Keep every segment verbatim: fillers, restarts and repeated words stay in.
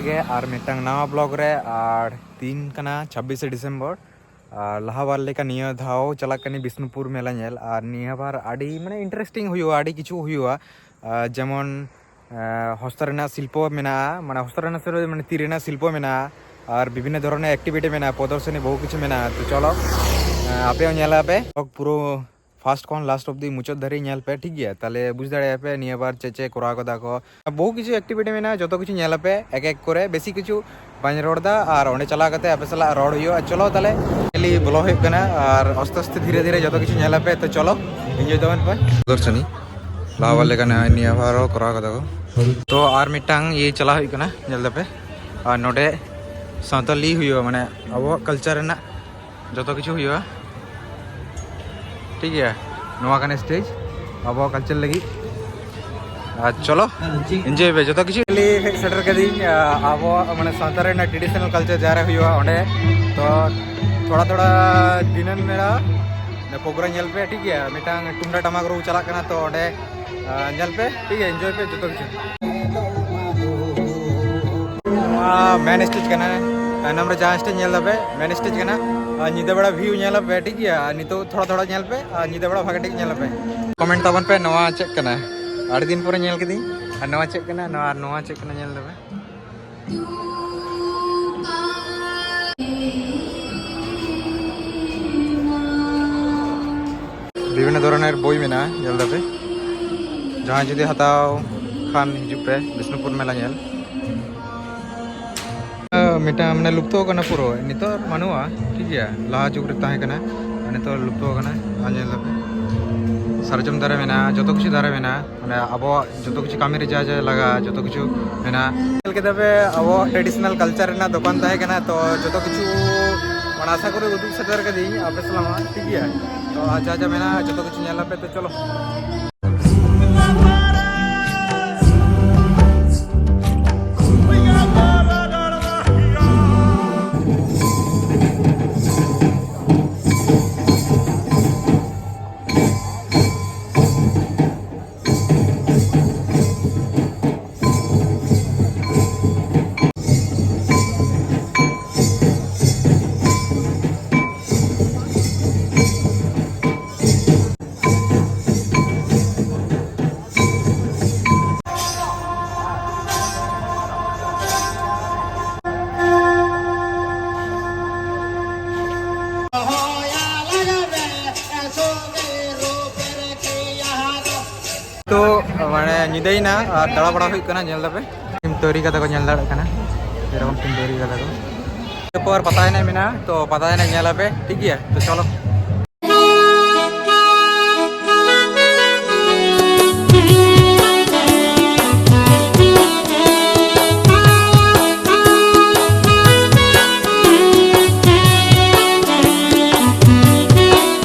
ᱜᱮ ᱟᱨ ᱢᱤᱫᱴᱟᱝ ᱱᱟᱣᱟ ᱵᱞᱚᱜ ᱨᱮ᱾ ᱟᱨ ᱫᱤᱱ ᱠᱟᱱᱟ ᱪᱷᱟᱵᱵᱤᱥᱮ ᱰᱤᱥᱮᱢᱵᱚᱨ᱾ ᱟᱨ ᱞᱟᱦᱟ ᱵᱟᱨ ᱞᱮᱠᱟ ᱱᱤᱭᱟᱹ ᱫᱷᱟᱣ ᱪᱟᱞᱟᱜ ᱠᱟᱹᱱᱟᱹᱧ ᱵᱤᱥᱱᱩᱯᱩᱨ ᱢᱮᱞᱟ ᱧᱮᱞ᱾ ᱟᱨ ᱱᱤᱭᱟᱹ ᱵᱟᱨ ᱟᱹᱰᱤ ᱢᱟᱱᱮ ᱤᱱᱴᱟᱨᱮᱥᱴᱤᱝ ᱦᱩᱭᱩᱜᱼᱟ, ᱟᱹᱰᱤ ᱠᱤᱪᱷᱩ ᱦᱩᱭᱩᱜᱼᱟ᱾ ᱟᱨ ᱡᱮᱢᱚᱱ ᱟᱨ ᱦᱚᱥᱛᱚ ᱨᱮᱱᱟᱜ ᱥᱤᱞᱯᱚ ᱢᱮᱱᱟᱜᱼᱟ, ᱢᱟᱱᱮ ᱦᱚᱥᱛᱚ ᱨᱮᱱᱟᱜ ᱥᱤᱞᱯᱚ, ᱢᱟᱱᱮ ᱛᱤ ᱨᱮᱱᱟᱜ ᱥᱤᱞᱯᱚ ᱢᱮᱱᱟᱜᱼᱟ, ᱟᱨ ᱵᱤᱵᱷᱤᱱᱱᱚ ᱫᱷᱚᱨᱚᱱᱮᱨ ᱮᱠᱴᱤᱵᱷᱤᱴᱤ ᱢᱮᱱᱟᱜᱼᱟ, ᱯᱨᱚᱫᱚᱨᱥᱚᱱᱤ ᱵᱚᱦᱩ ᱠᱤᱪᱷᱩ ᱢᱮᱱᱟᱜᱼᱟ᱾ ᱛᱚ ᱪᱚᱞᱚ, ᱟᱯᱮ ᱦᱚᱸ ᱧᱮᱞ ᱟᱯᱮ ᱯᱩᱨᱟᱹ ᱯᱷᱟᱨᱥᱴ ᱠᱷᱚᱱ ᱞᱟᱥᱴ ᱚᱵᱫᱤ ᱢᱩᱪᱟᱹᱫ ᱫᱷᱟᱹᱨᱤᱡ ᱧᱮᱞ ᱯᱮ, ᱴᱷᱤᱠ ᱜᱮᱭᱟ? ᱛᱟᱦᱞᱮ ᱵᱩᱡᱽ ᱫᱟᱲᱮᱭᱟᱜᱼᱟ ᱯᱮ ᱱᱤᱭᱟᱹ ᱵᱟᱨ ᱪᱮᱫ ᱪᱮᱫ ᱠᱚᱨᱟᱣ ᱠᱟᱫᱟ ᱠᱚ᱾ ᱵᱚᱦᱩ ᱠᱤᱪᱷᱩ ᱮᱠᱴᱤᱵᱷᱤᱴᱤ ᱢᱮᱱᱟᱜᱼᱟ, ᱡᱚᱛᱚ ᱠᱤᱪᱷᱩ ᱧᱮᱞ ᱟᱯᱮ ᱮᱠ ᱮᱠ ᱠᱚᱨᱮ, ᱵᱮᱥᱤ ᱠᱤᱪᱷᱩ ᱵᱟᱹᱧ ᱨᱚᱲ ᱫᱟ, ᱟᱨ ᱚᱸᱰᱮ ᱪᱟᱞᱟᱣ ᱠᱟᱛᱮ ᱟᱯᱮ ᱥᱟᱞᱟᱜ ᱨᱚᱲ ᱦᱩᱭᱩᱜᱼᱟ᱾ ᱪᱚᱞᱚ ᱛᱟᱦᱞᱮ, ᱠᱷᱟᱹᱞᱤ ᱵᱚᱞᱚ ᱦᱩᱭᱩᱜ ᱠᱟᱱᱟ, ᱟᱨ ᱟᱥᱛᱮ ᱟᱥᱛᱮ ᱫᱷᱤᱨᱮ ᱫᱷᱤᱨᱮ ᱡᱚᱛᱚ ᱠᱤᱪᱷᱩ ᱧᱮᱞ ᱟᱯᱮ᱾ ᱛᱚ ᱪᱚᱞᱚ, ᱤᱱᱡᱚᱭ ᱛᱟᱵᱚᱱ ᱯᱮ᱾ ᱯᱨᱚᱫᱚᱨᱥᱚᱱᱤ ᱞᱟᱦᱟ ᱵᱟᱨ ᱞᱮᱠᱟ ᱱᱤᱭᱟᱹ ᱵᱟᱨ ᱦᱚᱸ ᱠᱚᱨᱟᱣ ᱠᱟᱫᱟ ᱠᱚ᱾ ᱛᱚ ᱟᱨ ᱢᱤᱫᱴᱟᱝ ᱤᱭᱟᱹ ᱪᱟᱞᱟᱣ ᱦᱩᱭᱩᱜ ᱠᱟᱱᱟ, ᱧᱮᱞ ᱫᱟᱯᱮ, ᱟᱨ ᱱᱚᱰᱮ ᱥᱟᱶᱛᱟᱞᱤ ᱦᱩᱭᱩᱜᱼᱟ, ᱢᱟᱱᱮ ᱟᱵᱚᱣᱟᱜ ᱠᱟᱞᱪᱟᱨ ᱨᱮᱱᱟᱜ ᱡᱚᱛᱚ ᱠᱤᱪᱷᱩ ᱦᱩᱭᱩᱜᱼᱟ, ᱴᱷᱤᱠ ᱜᱮᱭᱟ? ᱱᱚᱣᱟ ᱠᱟᱱᱟ ᱥᱴᱮᱡᱽ ᱟᱵᱚᱣᱟᱜ ᱠᱟᱞᱪᱟᱨ ᱞᱟᱹᱜᱤᱫ᱾ ᱟᱨ ᱪᱚᱞᱚ, ᱤᱱᱡᱚᱭ ᱯᱮ ᱡᱚᱛᱚ ᱠᱤᱪᱷᱩ᱾ ᱠᱷᱟᱹᱞᱤ ᱦᱮᱡ ᱥᱮᱴᱮᱨ ᱠᱟᱹᱫᱤᱧ, ᱟᱵᱚᱣᱟᱜ ᱢᱟᱱᱮ ᱥᱟᱶᱛᱟ ᱨᱮᱱᱟᱜ ᱴᱨᱮᱰᱤᱥᱚᱱᱟᱞ ᱠᱟᱞᱪᱟᱨ ᱡᱟᱦᱟᱸ ᱨᱮ ᱦᱩᱭᱩᱜᱼᱟ, ᱚᱸᱰᱮ᱾ ᱛᱚ ᱛᱷᱚᱲᱟ ᱛᱷᱚᱲᱟ ᱫᱤᱱᱟᱹᱢ ᱵᱮᱲᱟ ᱯᱨᱳᱜᱨᱟᱢ ᱧᱮᱞ ᱯᱮ, ᱴᱷᱤᱠ ᱜᱮᱭᱟ? ᱢᱤᱫᱴᱟᱝ ᱛᱩᱢᱫᱟᱜ ᱴᱟᱢᱟᱠ ᱨᱩ ᱪᱟᱞᱟᱜ ᱠᱟᱱᱟ, ᱛᱚ ᱚᱸᱰᱮ ᱧᱮᱞ ᱯᱮ, ᱴᱷᱤᱠ ᱜᱮᱭᱟ? ᱤᱱᱡᱚᱭ ᱯᱮ ᱡᱚᱛᱚ ᱠᱤᱪᱷᱩ᱾ ᱱᱚᱣᱟ ᱢᱮᱱ ᱥᱴᱮᱡᱽ ᱠᱟᱱᱟ, ᱛᱟᱭᱱᱚᱢ ᱨᱮ ᱡᱟᱦᱟᱸ ᱥᱴᱮᱡᱽ ᱧᱮᱞ ᱫᱟᱯᱮ, ᱢᱮᱱ ᱥᱴᱮᱡᱽ ᱠᱟᱱᱟ᱾ ᱟᱨ ᱧᱤᱫᱟᱹ ᱵᱮᱲᱟ ᱵᱷᱤᱭᱩ ᱧᱮᱞ ᱟᱯᱮ, ᱴᱷᱤᱠ ᱜᱮᱭᱟ? ᱟᱨ ᱱᱤᱛᱚᱜ ᱛᱷᱚᱲᱟ ᱛᱷᱚᱲᱟ ᱧᱮᱞ ᱯᱮ, ᱟᱨ ᱧᱤᱫᱟᱹ ᱵᱮᱲᱟ ᱵᱷᱟᱜᱮ ᱴᱷᱤᱠ ᱧᱮᱞ ᱟᱯᱮ᱾ ᱠᱚᱢᱮᱱᱴ ᱛᱟᱵᱚᱱ ᱯᱮ, ᱱᱚᱣᱟ ᱪᱮᱫ ᱠᱟᱱᱟ? ᱟᱹᱰᱤ ᱫᱤᱱ ᱯᱚᱨᱮ ᱧᱮᱞ ᱠᱤᱫᱤᱧ, ᱟᱨ ᱱᱚᱣᱟ ᱪᱮᱫ ᱠᱟᱱᱟ? ᱱᱚᱣᱟ, ᱱᱚᱣᱟ ᱪᱮᱫ ᱠᱟᱱᱟ? ᱧᱮᱞ ᱫᱟᱯᱮ᱾ ᱵᱤᱵᱷᱤᱱᱱᱚ ᱫᱷᱚᱨᱚᱱᱮᱨ ᱵᱳᱭ ᱢᱮᱱᱟᱜᱼᱟ, ᱧᱮᱞ ᱫᱟᱯᱮ᱾ ᱡᱟᱦᱟᱸᱭ ᱡᱩᱫᱤ ᱦᱟᱛᱟᱣ ᱠᱷᱟᱱ, ᱦᱤᱡᱩᱜ ᱯᱮ ᱵᱤᱥᱱᱩᱯᱩᱨ ᱢᱮᱞᱟ ᱧᱮᱞ᱾ ᱢᱤᱫᱴᱟᱝ ᱢᱟᱱᱮ ᱞᱩᱯᱛᱚ ᱠᱟᱱᱟ ᱯᱩᱨᱟᱹ, ᱱᱤᱛᱚᱜ ᱵᱟᱹᱱᱩᱜᱼᱟ, ᱴᱷᱤᱠ ᱜᱮᱭᱟ? ᱞᱟᱦᱟ ᱡᱩᱜᱽ ᱨᱮ ᱛᱟᱦᱮᱸ ᱠᱟᱱᱟ, ᱟᱨ ᱱᱤᱛᱚᱜ ᱞᱩᱯᱛᱚ ᱠᱟᱱᱟ᱾ ᱟᱨ ᱧᱮᱞ ᱫᱟᱯᱮ, ᱥᱟᱨᱡᱚᱢ ᱫᱟᱨᱮ ᱢᱮᱱᱟᱜᱼᱟ, ᱡᱚᱛᱚ ᱠᱤᱪᱷᱩ ᱫᱟᱨᱮ ᱢᱮᱱᱟᱜᱼᱟ, ᱢᱟᱱᱮ ᱟᱵᱚᱣᱟᱜ ᱡᱚᱛᱚ ᱠᱤᱪᱷᱩ ᱠᱟᱹᱢᱤ ᱨᱮ ᱡᱟ ᱡᱟ ᱞᱟᱜᱟᱜᱼᱟ, ᱡᱚᱛᱚ ᱠᱤᱪᱷᱩ ᱢᱮᱱᱟᱜᱼᱟ᱾ ᱧᱮᱞ ᱠᱮᱫᱟ ᱯᱮ, ᱟᱵᱚᱣᱟᱜ ᱴᱨᱮᱰᱤᱥᱚᱱᱟᱞ ᱠᱟᱞᱪᱟᱨ ᱨᱮᱱᱟᱜ ᱫᱚᱠᱟᱱ ᱛᱟᱦᱮᱸ ᱠᱟᱱᱟ, ᱛᱚ ᱡᱚᱛᱚ ᱠᱤᱪᱷᱩ ᱢᱟᱱᱮ ᱟᱥᱟ ᱠᱚᱨᱮ ᱩᱫᱩᱜ ᱥᱮᱴᱮᱨ ᱠᱟᱹᱫᱤᱧ ᱟᱯᱮ ᱥᱟᱞᱟᱜ ᱢᱟ, ᱴᱷᱤᱠ ᱜᱮᱭᱟ? ᱛᱚ ᱟᱨ ᱡᱟ ᱡᱟ ᱢᱮᱱᱟᱜᱼᱟ, ᱡᱚᱛᱚ ᱠᱤᱪᱷᱩ ᱧᱮᱞ ᱟᱯᱮ, ᱛᱚ ᱪᱚᱞᱚ᱾ ᱛᱚ ᱢᱟᱱᱮ ᱧᱤᱫᱟᱹᱭᱮᱱᱟ ᱟᱨ ᱫᱟᱬᱟ ᱵᱟᱲᱟ ᱦᱩᱭᱩᱜ ᱠᱟᱱᱟ, ᱧᱮᱞ ᱫᱟᱯᱮ᱾ ᱴᱤᱢ ᱛᱚᱭᱨᱤ ᱠᱟᱫᱟ ᱠᱚ, ᱧᱮᱞ ᱫᱟᱲᱮᱭᱟᱜ ᱠᱟᱱᱟ᱾ ᱮᱨᱚᱠᱚᱢ ᱴᱤᱢ ᱛᱚᱭᱨᱤ ᱠᱟᱫᱟ ᱠᱚ᱾ ᱮᱨᱯᱚᱨ ᱯᱟᱛᱟ ᱮᱱᱮᱡ ᱢᱮᱱᱟᱜᱼᱟ, ᱛᱚ ᱯᱟᱛᱟ ᱮᱱᱮᱡ ᱧᱮᱞ ᱟᱯᱮ, ᱴᱷᱤᱠ ᱜᱮᱭᱟ? ᱛᱚ ᱪᱚᱞᱚ᱾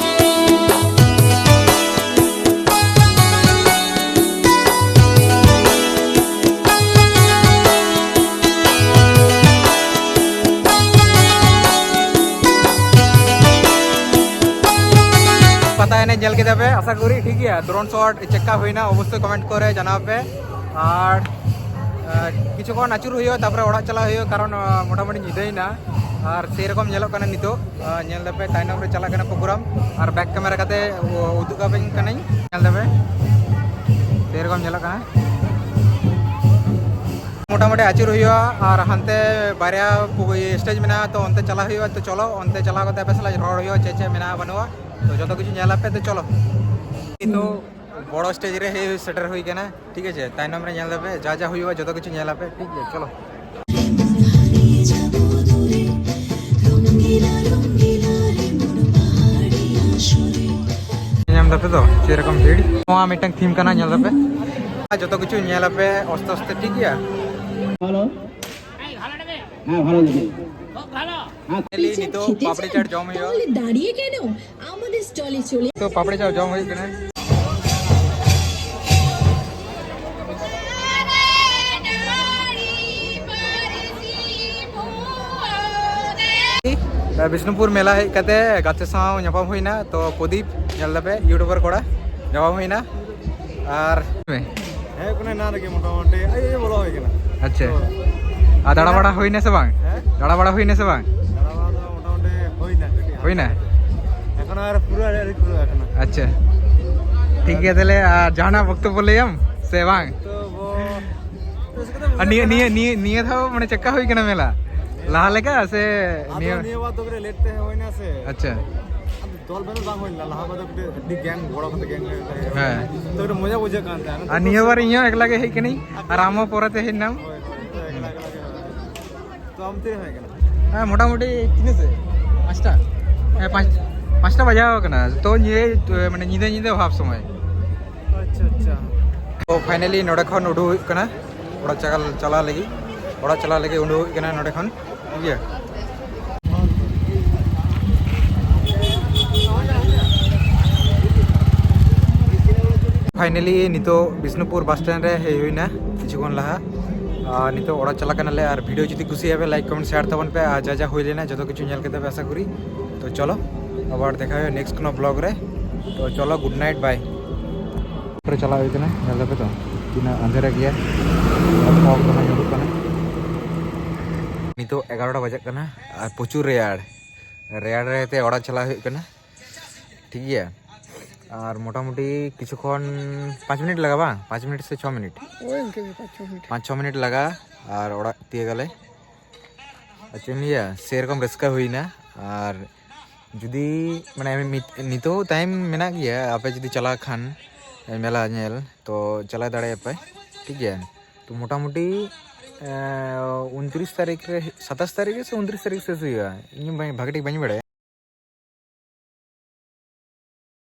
ᱯᱟᱛᱟ ᱮᱱᱮᱡ ᱧᱮᱞ ᱠᱮᱫᱟ ᱯᱮ, ᱟᱥᱟ ᱠᱚᱨᱤ ᱴᱷᱤᱠ ᱜᱮᱭᱟ᱾ ᱰᱨᱳᱱ ᱥᱚᱴ ᱪᱮᱫᱠᱟ ᱦᱩᱭᱱᱟ ᱚᱵᱚᱥᱥᱳᱭ ᱠᱚᱢᱮᱱᱴ ᱠᱚᱨᱮ ᱡᱟᱱᱟᱣ ᱯᱮ᱾ ᱟᱨ ᱟᱨ ᱠᱤᱪᱷᱩ ᱠᱷᱚᱱ ᱟᱹᱪᱩᱨ ᱦᱩᱭᱩᱜᱼᱟ, ᱛᱟᱨᱯᱚᱨᱮ ᱚᱲᱟᱜ ᱪᱟᱞᱟᱜ ᱦᱩᱭᱩᱜᱼᱟ, ᱠᱟᱨᱚᱱ ᱟᱸ, ᱢᱚᱴᱟᱢᱩᱴᱤ ᱧᱤᱫᱟᱹᱭᱮᱱᱟ᱾ ᱟᱨ ᱥᱮᱨᱚᱠᱚᱢ ᱧᱮᱞᱚᱜ ᱠᱟᱱᱟ ᱱᱤᱛᱚᱜ᱾ ᱟᱸ, ᱧᱮᱞ ᱫᱟᱯᱮ ᱛᱟᱭᱱᱚᱢ ᱨᱮ ᱪᱟᱞᱟᱜ ᱠᱟᱱᱟ ᱯᱨᱳᱜᱨᱟᱢ᱾ ᱟᱨ ᱵᱮᱠ ᱠᱮᱢᱮᱨᱟ ᱠᱟᱛᱮ ᱩ- ᱩᱫᱩᱜ ᱟᱯᱮ ᱠᱟᱹᱱᱟᱹᱧ, ᱧᱮᱞ ᱫᱟᱯᱮ᱾ ᱥᱮᱨᱚᱠᱚᱢ ᱧᱮᱞᱚᱜ ᱠᱟᱱᱟ᱾ ᱢᱚᱴᱟᱢᱩᱴᱤ ᱟᱹᱪᱩᱨ ᱦᱩᱭᱩᱜᱼᱟ᱾ ᱟᱨ ᱦᱟᱱᱛᱮ ᱵᱟᱨᱭᱟ ᱯᱩ- ᱤᱭᱟᱹ ᱥᱴᱮᱡᱽ ᱢᱮᱱᱟᱜᱼᱟ, ᱛᱚ ᱚᱱᱛᱮ ᱪᱟᱞᱟᱜ ᱦᱩᱭᱩᱜᱼᱟ᱾ ᱛᱚ ᱪᱚᱞᱚ, ᱚᱱᱛᱮ ᱪᱟᱞᱟᱣ ᱠᱟᱛᱮ ᱟᱯᱮ ᱥᱟᱞᱟᱜ ᱨᱚᱲ ᱦᱩᱭᱩᱜᱼᱟ, ᱪᱮᱫ ᱪᱮᱫ ᱢᱮᱱᱟᱜᱼᱟ ᱵᱟᱹᱱᱩᱜᱼᱟ, ᱛᱚ ᱡᱚᱛᱚ ᱠᱤᱪᱷᱩ ᱧᱮᱞ ᱟᱯᱮ᱾ ᱛᱚ ᱪᱚᱞᱚ, ᱱᱤᱛᱚᱜ ᱵᱚᱲᱚ ᱥᱴᱮᱡᱽ ᱨᱮ ᱦᱮᱡ ᱥᱮᱴᱮᱨ ᱦᱩᱭ ᱠᱟᱱᱟ, ᱴᱷᱤᱠ ᱟᱪᱷᱮ? ᱛᱟᱭᱱᱚᱢ ᱨᱮ ᱧᱮᱞ ᱫᱟᱯᱮ, ᱡᱟ ᱡᱟ ᱦᱩᱭᱩᱜᱼᱟ ᱡᱚᱛᱚ ᱠᱤᱪᱷᱩ ᱧᱮᱞ ᱟᱯᱮ, ᱴᱷᱤᱠ ᱜᱮᱭᱟ? ᱪᱚᱞᱚ᱾ ᱧᱟᱢ ᱫᱟᱯᱮ ᱛᱚ ᱪᱮᱫ ᱨᱚᱠᱚᱢ ᱵᱷᱤᱲ? ᱱᱚᱣᱟ ᱢᱤᱫᱴᱟᱝ ᱛᱷᱤᱢ ᱠᱟᱱᱟ, ᱧᱮᱞ ᱫᱟᱯᱮ᱾ ᱡᱚᱛᱚ ᱠᱤᱪᱷᱩ ᱧᱮᱞ ᱟᱯᱮ ᱟᱥᱛᱮ ᱟᱥᱛᱮ, ᱴᱷᱤᱠ ᱜᱮᱭᱟ? ᱦᱮᱞᱳ᱾ ᱦᱮᱸ, ᱵᱷᱟᱞᱚ ᱜᱮ᱾ ᱦᱮᱸ, ᱵᱷᱟᱞᱚ ᱜᱮ᱾ ᱱᱤᱛᱚᱜ ᱯᱟᱯᱲᱤ ᱪᱟᱴ ᱡᱚᱢ ᱦᱩᱭᱩᱜᱼᱟ᱾ ᱛᱟᱦᱚᱞᱮ ᱫᱟঁᱲিয়ে কেন? আমাদের স্টলে চলে তো পাপড়ি চাট ᱡᱚᱢ ᱦᱩᱭᱩᱜ ᱠᱟᱱᱟ᱾ ᱵᱤᱥᱱᱩᱯᱩᱨ ᱢᱮᱞᱟ ᱦᱮᱡ ᱠᱟᱛᱮ ᱜᱟᱛᱮ ᱥᱟᱶ ᱧᱟᱯᱟᱢ ᱦᱩᱭᱱᱟ᱾ ᱛᱚ ᱯᱨᱚᱫᱤᱯ, ᱧᱮᱞ ᱫᱟᱯᱮ, ᱤᱭᱩᱴᱩᱵᱟᱨ ᱠᱚᱲᱟ, ᱧᱟᱯᱟᱢ ᱦᱩᱭᱱᱟ᱾ ᱟᱨ ᱦᱮᱡ ᱠᱟᱱᱟ ᱮᱱᱟᱱ ᱨᱮᱜᱮ, ᱢᱚᱴᱟᱢᱩᱴᱤ ᱟᱭᱩᱵ ᱟᱭᱩᱵ ᱵᱚᱞᱚ ᱦᱩᱭ ᱠᱟᱱᱟ᱾ ᱟᱪᱪᱷᱟ᱾ ᱛᱚ, ᱟᱨ ᱫᱟᱬᱟ ᱵᱟᱲᱟ ᱦᱩᱭᱱᱟ ᱥᱮ ᱵᱟᱝ? ᱦᱮᱸ? ᱫᱟᱬᱟ ᱵᱟᱲᱟ ᱦᱩᱭᱱᱟ ᱥᱮ ᱵᱟᱝ? ᱫᱟᱬᱟ ᱵᱟᱲᱟ ᱫᱚ ᱢᱚᱴᱟᱢᱩᱴᱤ ᱦᱩᱭᱱᱟ ᱠᱟᱹᱴᱤᱡ᱾ ᱦᱩᱭᱱᱟ? ᱮᱠᱷᱚᱱ ᱟᱨ ᱯᱩᱨᱟᱹ ᱟᱹᱣᱨᱤ ᱯᱩᱨᱟᱹᱜᱼᱟ ᱮᱠᱷᱚᱱ᱾ ᱟᱪᱪᱷᱟ, ᱴᱷᱤᱠ ᱜᱮᱭᱟ᱾ ᱛᱟᱦᱞᱮ ᱟᱨ ᱡᱟᱦᱟᱱᱟᱜ ᱵᱚᱠᱛᱚᱵᱚ ᱞᱟᱹᱭᱟᱢ ᱥᱮ ᱵᱟᱝ? ᱛᱚ, ᱵᱚ-, ᱨᱟᱹᱥᱠᱟᱹ ᱫᱚ ᱟᱨ ᱵᱩᱡᱷᱟᱹᱜ ᱱᱤᱭᱟᱹ, ᱠᱟᱱᱟ᱾ ᱱᱤᱭᱟᱹ, ᱱᱤᱭᱟᱹ, ᱱᱤᱭᱟᱹ ᱫᱷᱟᱣ ᱢᱟᱱᱮ ᱪᱮᱫᱠᱟ ᱦᱩᱭ ᱠᱟᱱᱟ ᱢᱮᱞᱟ? ᱞᱟᱦᱟ ᱞᱮᱠᱟ ᱥᱮ ᱟᱫᱚ ᱱᱤᱭᱟᱹ? ᱱᱤᱭᱟᱹ ᱵᱟᱨ ᱫᱚ ᱠᱟᱹᱴᱤᱡ ᱞᱮᱴ ᱛᱮ ᱦᱩᱭᱱᱟ ᱥᱮ᱾ ᱟᱪᱪᱷᱟ᱾ ᱟᱫᱚ ᱫᱚᱞ ᱵᱚᱫᱚᱞ ᱵᱟᱝ ᱦᱩᱭ ᱞᱮᱱᱟ, ᱞᱟᱦᱟ ᱵᱟᱨ ᱫᱚ ᱠᱟᱹᱴᱤᱡ ᱟᱹᱰᱤ ᱜᱮᱝ, ᱜᱚᱲᱚ ᱠᱟᱛᱮ ᱜᱮᱝ ᱦᱩᱭᱩᱜ ᱛᱟᱦᱮᱸ᱾ ᱦᱮᱸ᱾ ᱛᱚ ᱠᱟᱹᱴᱤᱡ ᱢᱚᱡᱟ ᱵᱩᱡᱷᱟᱹᱜ ᱠᱟᱱ ᱛᱟᱦᱮᱸᱱᱟ᱾ ᱟᱨ ᱱᱤᱭᱟᱹ ᱵᱟᱨ ᱤᱧ ᱦᱚᱸ ᱮᱠᱞᱟ ᱜᱮ ᱦᱮᱡ ᱠᱟᱹᱱᱟᱹᱧ, ᱟᱨ ᱟᱢ ᱦᱚᱸ ᱯᱚᱨᱮᱛᱮ ᱦᱮᱡ ᱮᱱᱟᱢ᱾ ᱦᱳᱭ, ᱦᱳᱭ, ᱛᱚ ᱮᱠᱞᱟ, ᱮᱠᱞᱟ ᱜᱮ ᱦᱩᱭᱩᱜᱼᱟ᱾ ᱛᱚ ᱟᱢ ᱛᱤᱨᱮᱢ ᱦᱮᱡ ᱠᱟᱱᱟ? ᱦᱮᱸ, ᱢᱚᱴᱟᱢᱩᱴᱤ ᱛᱤᱱᱟᱹᱜ ᱥᱮ? ᱯᱟᱸᱪᱴᱟ᱾ ᱦᱮᱸ, ᱯᱟᱸᱪ, ᱯᱟᱸᱪᱴᱟ ᱵᱟᱡᱟᱣ ᱠᱟᱱᱟ᱾ ᱛᱚ ᱱᱤᱭᱟᱹ, ᱢᱟᱱᱮ ᱧᱤᱫᱟᱹ, ᱧᱤᱫᱟᱹ ᱚᱵᱷᱟᱵ ᱥᱚᱢᱚᱭ᱾ ᱟᱪᱪᱷᱟ, ᱟᱪᱪᱷᱟ᱾ ᱛᱚ finally ᱱᱚᱰᱮ ᱠᱷᱚᱱ ᱩᱰᱩᱠ ᱦᱩᱭᱩᱜ ᱠᱟᱱᱟ ᱚᱲᱟᱜ ᱪᱟᱞᱟᱣ, ᱪᱟᱞᱟᱣ ᱞᱟᱹᱜᱤᱫ᱾ ᱚᱲᱟᱜ ᱪᱟᱞᱟᱣ ᱞᱟᱹᱜᱤᱫ ᱩᱰᱩᱠ ᱦᱩᱭᱩᱜ ᱠᱟᱱᱟ ᱱᱚᱰᱮ ᱠᱷᱚᱱ, ᱴᱷᱤᱠ ᱜᱮᱭᱟ᱾ Finally ᱱᱤᱛᱚᱜ ᱵᱤᱥᱱᱩᱯᱩᱨ ᱵᱟᱥ ᱥᱴᱮᱱᱰ ᱨᱮ ᱦᱮᱡ ᱦᱩᱭᱱᱟ ᱠᱤᱪᱷᱩ ᱠᱷᱚᱱ ᱞᱟᱦᱟ᱾ ᱟᱨ ᱱᱤᱛᱚᱜ ᱚᱲᱟᱜ ᱪᱟᱞᱟᱜ ᱠᱟᱱᱟᱞᱮ᱾ ᱟᱨ ᱵᱷᱤᱰᱤᱭᱳ ᱡᱩᱫᱤ ᱠᱩᱥᱤᱭᱟᱜᱼᱟ ᱯᱮ, ᱞᱟᱭᱤᱠ, ᱠᱚᱢᱮᱱᱴ, ᱥᱮᱭᱟᱨ ᱛᱟᱵᱚᱱ ᱯᱮ᱾ ᱟᱨ ᱡᱟ ᱡᱟ ᱦᱩᱭ ᱞᱮᱱᱟ ᱡᱚᱛᱚ ᱠᱤᱪᱷᱩ ᱧᱮᱞ ᱠᱟᱛᱮ ᱯᱮ ᱟᱥᱟ ᱠᱚᱨᱤ᱾ ᱛᱚ ᱪᱚᱞᱚ ᱟᱵᱟᱨ ᱫᱮᱠᱷᱟ ᱦᱩᱭᱩᱜᱼᱟ ᱱᱮᱠᱥᱴ ᱠᱳᱱᱳ ᱵᱞᱚᱜ ᱨᱮ᱾ ᱛᱚ ᱪᱚᱞᱚ, ᱜᱩᱰ ᱱᱟᱭᱤᱴ, ᱵᱟᱭ᱾ ᱨᱮ ᱪᱟᱞᱟᱣ ᱦᱩᱭ ᱠᱟᱱᱟ, ᱧᱮᱞ ᱫᱟᱯᱮ ᱛᱚ ᱛᱤᱱᱟᱹᱜ ᱟᱸᱫᱷᱮᱨᱟ ᱜᱮᱭᱟ᱾ ᱯᱷᱚᱜ ᱫᱚᱢᱮ ᱧᱩᱨᱩᱜ ᱠᱟᱱᱟ᱾ ᱱᱤᱛᱚᱜ ᱮᱜᱟᱨᱚᱴᱟ ᱵᱟᱡᱟᱜ ᱠᱟᱱᱟ ᱟᱨ ᱯᱨᱚᱪᱩᱨ ᱨᱮᱭᱟᱲ, ᱨᱮᱭᱟᱲ ᱨᱮ ᱛᱮ ᱚᱲᱟᱜ ᱪᱟᱞᱟᱣ ᱦᱩᱭᱩᱜ ᱠᱟᱱᱟ, ᱴᱷᱤᱠ ᱜᱮᱭᱟ᱾ ᱟᱨ ᱢᱚᱴᱟᱢᱩᱴᱤ ᱠᱤᱪᱷᱩ ᱠᱷᱚᱱ ᱯᱟᱸᱪ ᱢᱤᱱᱤᱴ ᱞᱟᱜᱟᱜᱼᱟ, ᱵᱟᱝ, ᱯᱟᱸᱪ ᱢᱤᱱᱤᱴ ᱥᱮ ᱪᱷᱚ ᱢᱤᱱᱤᱴ? ᱳᱭ ᱤᱱᱠᱟᱹ ᱜᱮ, ᱯᱟᱸᱪ ᱪᱷᱚ ᱢᱤᱱᱤᱴ᱾ ᱯᱟᱸᱪ ᱪᱷᱚ ᱢᱤᱱᱤᱴ ᱞᱟᱜᱟᱜᱼᱟ ᱟᱨ ᱚᱲᱟᱜ ᱛᱤᱭᱟᱹᱜᱟᱞᱮ᱾ ᱟᱨ ᱪᱮᱫ ᱮᱢ ᱞᱟᱹᱭᱟ, ᱥᱮᱨᱚᱠᱚᱢ ᱨᱟᱹᱥᱠᱟᱹ ᱦᱩᱭᱱᱟ᱾ ᱟᱨ ᱡᱩᱫᱤ ᱢᱟᱱᱮ ᱢᱤᱫ, ᱱᱤᱛᱚᱜ ᱴᱟᱭᱤᱢ ᱢᱮᱱᱟᱜ ᱜᱮᱭᱟ, ᱟᱯᱮ ᱡᱩᱫᱤ ᱪᱟᱞᱟᱜ ᱠᱷᱟᱱ ᱢᱮᱞᱟ ᱧᱮᱞ, ᱛᱚ ᱪᱟᱞᱟᱣ ᱫᱟᱲᱮᱭᱟᱜᱼᱟ ᱯᱮ, ᱴᱷᱤᱠ ᱜᱮᱭᱟ᱾ ᱛᱚ ᱢᱚᱴᱟᱢᱩᱴᱤ ᱩᱱᱛᱨᱤᱥ ᱛᱟᱹᱨᱤᱠᱷ ᱨᱮ, ᱥᱟᱛᱟᱥ ᱛᱟᱹᱨᱤᱠᱷ ᱨᱮ ᱥᱮ ᱩᱱᱛᱨᱤᱥ ᱛᱟᱹᱨᱤᱠᱷ ᱥᱮᱥ ᱦᱩᱭᱩᱜᱼᱟ, ᱤᱧ ᱦᱚᱸ ᱵᱟᱹᱧ, ᱵᱷᱟᱜᱮ ᱴᱷᱤᱠ ᱵᱟᱹᱧ ᱵᱟᱲᱟᱭᱟ᱾